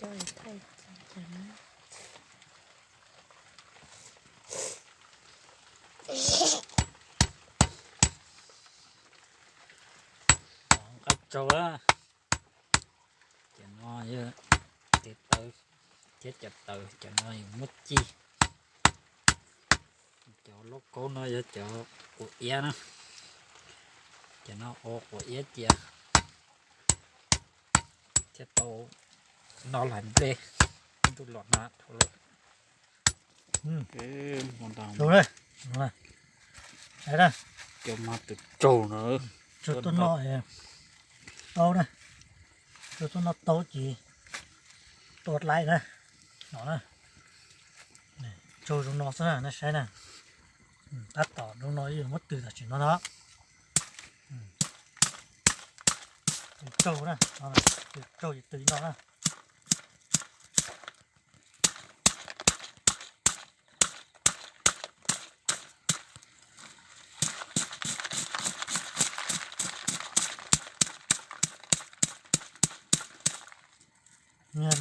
Coj thaij ces no. Nqaij tsaus a. Cov no yog tes taw thiab cov taws, cov no yog muab ci. Cov lauj kaub no yog cov quav iab na. Cov no ua quav iab cia thiaj tau noj hlais nplej. Ntuj los hnav dhau lawm. Cov mas tus tsaug na. Tsaug tuaj noj tau na. Tsaug tuaj noj tau ces tua laib na. No na. Tsaug zoo no xwb na, nej saib na. Tab tom zoo no yuav muab tws tam sim no no. Tws tsaug na, tws tsaug ces tws no na.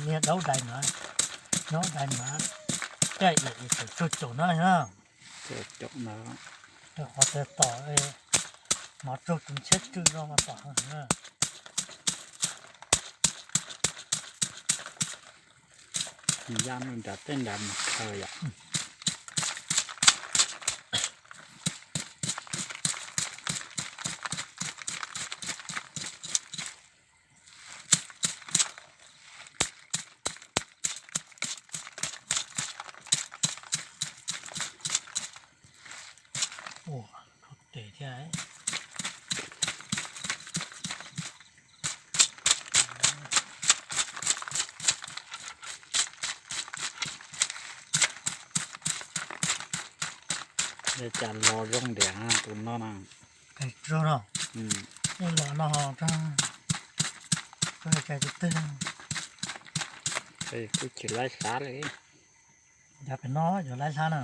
Niag daub dais no, daub dais no, caij ib tug tsaug caum na. Caum na. Qhov tias tom mov tsaug tus ntshiab tsw no mas tom heev na. Ya nram tej nram mas khaws yom. Ua, tes thiab. Cas los zoo ntiag tus no na. Qis tsuag no. Ej, los no ho tso, tso cai tus twg. Kuj tsis laib hlab li. Cov pem no yuav laib hlab na.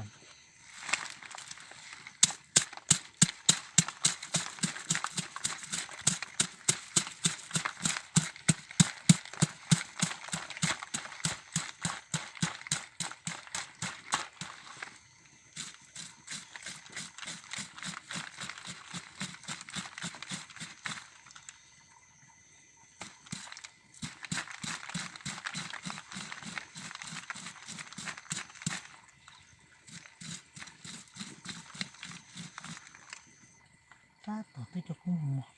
Tab tom twb cov kub mos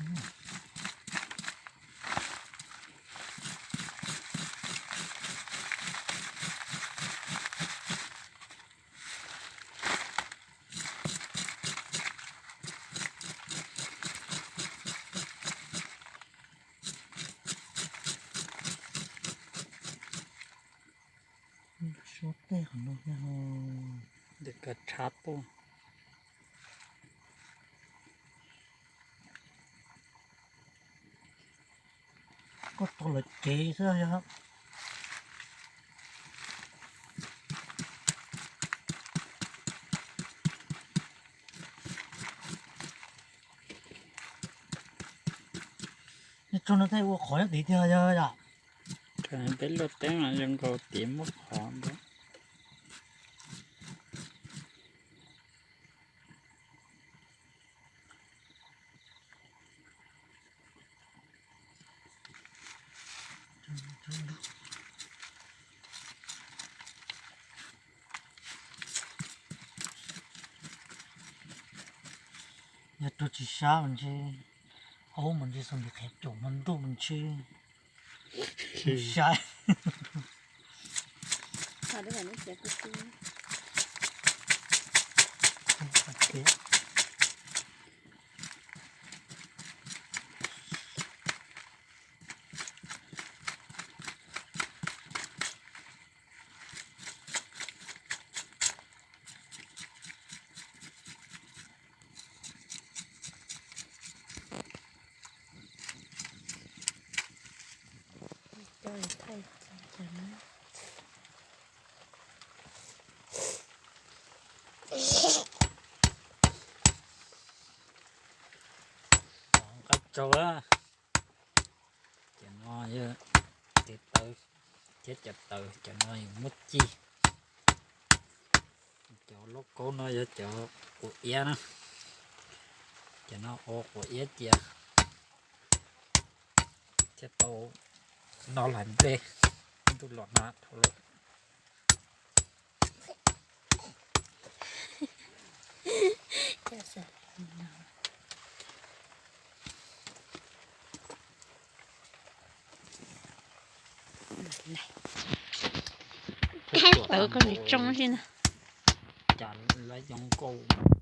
mos. Suab tej qhov no thiab ho. Ntawm kawg tshav tuaj. Koj tua lawv cev xwb yog. Nyob tsaug no tej ua qhov nyob tid tiag yog yom. Peb luaj teb mas zoo nkaus tid muab qhov ntawd. Yog rau tsis sab mas ntshe, aub mas ntshe xav nti qhia caum hmo ntuj mas ntshe saib. Coj thaij ces no. Nqaij tsaus a. Ces no yog tes tawv thiab cov tawv, cov no yog muab ci. Cov lauj kaub no yog cov quav iab na, cov no ua quav iab cia thiaj tau noj lais nplej ntuj los na dhau lawm. Tawv koj nim tsoo xwb na. Cas lawv zoo nkauj.